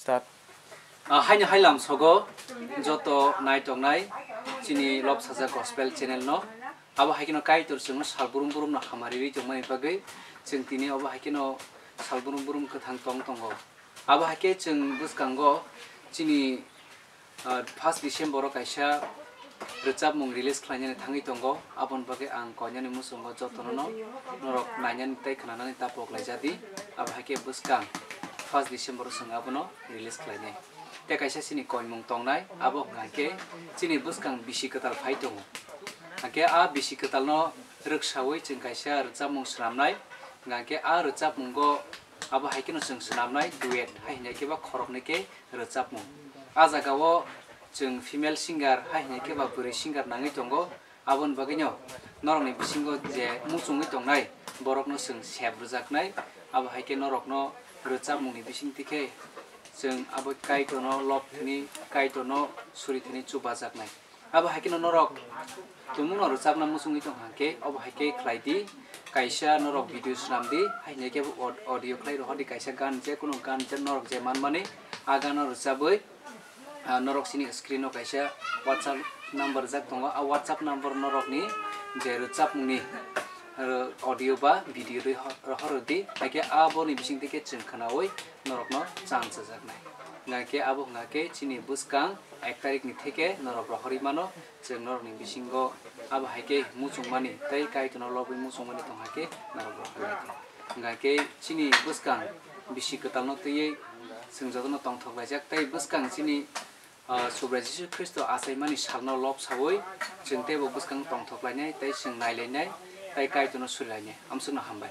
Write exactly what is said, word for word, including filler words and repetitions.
Start. Ah, haino hai lamsogo joto naitongnai chini Lobsaja Gospel channel no. Abo hai kheno Kaitor chwngno sal brum brum no hamari ri tongmani bagwi chwng tini abo hai kheno sal brum brum kwthang tong tongo. Abo hai khe chwng bwskango chini, ah, first December o kaisa rwchapmung release khlainani thangwi tongo, aboni bagwi ang koinani muchungo jotono no norok nainani tei khnanani ta pok laijadi. Abo hai khe bwskang first December o chwng abono release khlainai. Tei kaisa chini koimung tongnai, abo hwnkha khe chini bwskang bisi kwtal phai tongo. Hakhe a bisi kwtalno rwksaui chwng kaisa rwchapmung swnamnai, hwnkha khe a rwchapmungo abo hai kheno chwng swnamnai duet hai hwnwi khe ba khoroknwi khe rwchapmung. A jagao chwng female singer hai hwnwi khe ba bwrwi singer nangwi tongo. Aboni bagwino norokni bisingo je muchungwi tongnai borokno chwng sep rwjaknai. Abo hai khe norokno rwchapmungni bisingtwi khe chwng abo Kaitorno lob thwini, Kaitorno suri thwini chubajaknai. Abo hai kheno norok tumungno rwchapna muchungwi tong hwnkhe obo hai khe khlai di, kaisa norok video swnam di, hai hwnwi khe bo aud-, audio khlai rohor di, kaisa gan, je kunu gan je norok je manmani a gano rwchabwi, ah, norok chini screen o kaisa WhatsApp number rijak tongo, a WhatsApp number norokni je rwchapmungni, ah, audio ba video rwi ho-, rohor di, hai khe aboni bisingtwi khe chwng khwnaui norokno chan chajaknai. Hwnkha khe abo hwnkha khe chini bwskang ek tarikni theke norok rohorwi mano, chwng norokni bisingo abo hai khe muchungmani tei Kaitorno lobwi muchungmani tong hai khe norok rohorwi tong. Hwnkha khe chini bwskang bisi kwtalno twiwi chwng jotono tongthok laijak tei bwskang chini, ah, Subrai Jisu Khristo achaimani salno lob saui chwng teibo bwskang tongthok lainai tei chwng nailainai tei Kaitorno surilainai. Amsukno hambai.